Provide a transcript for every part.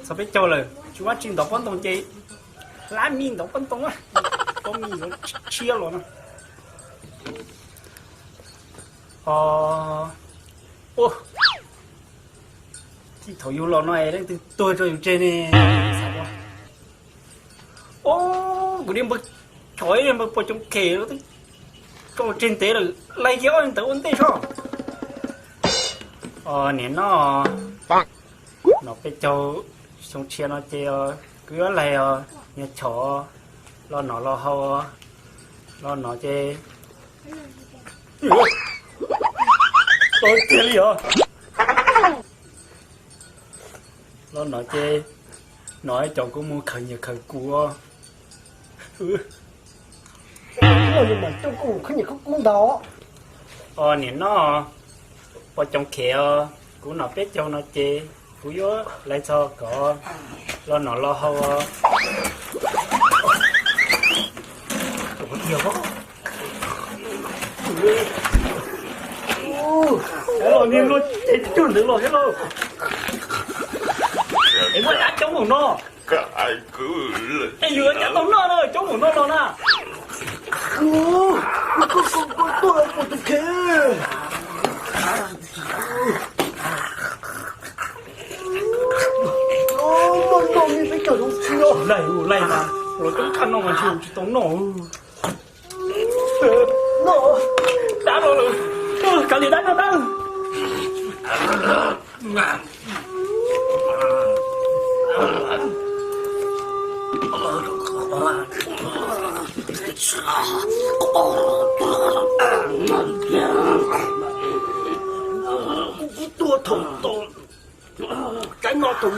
Tau peb caug lawm, tsis muaj tsi ntov pob ntoo ces hlab me ntov pob ntoo, pob me yuav tshiab los no. Ua, thaum yus los no es leej twg tuag rau yus tseg ne? Ua, kuv niag npawg chov ib niag npawg Pov Coob Khem twb tso tseg ntev lawm, laig kiag ob ntawd ua ntej soj. Niam no, no peb caug xyoo tshiab no ces kuv yuav laig os, niag chov, los nov los haus, los nov ces, los tiag li os. Los nov ces, nov cov kuv mus khaws nyias khaws kub. Niam no, Pov Coob Khem os, kuv nom peb caug no ces kuv yuav laig txog kom los nov los haus. Los niag luag ces cuag ntawd los thiab lauj. Es muaj dab coob npaum no. Es yus cov tau noj na, coob npaum no los na. Koj tuaj los puas tus khev. Noj noj me peb caug zoo tsis laig, laig mas los coob tshaj no mas tsis tsis tau noj. Noj dab los lawm, kav liam dab noj dab. Kuv, kuv tuaj thaum tau, tsaib no thaum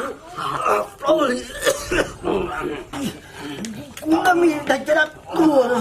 plaub hlis, kuv noj me daig caj dab tuag.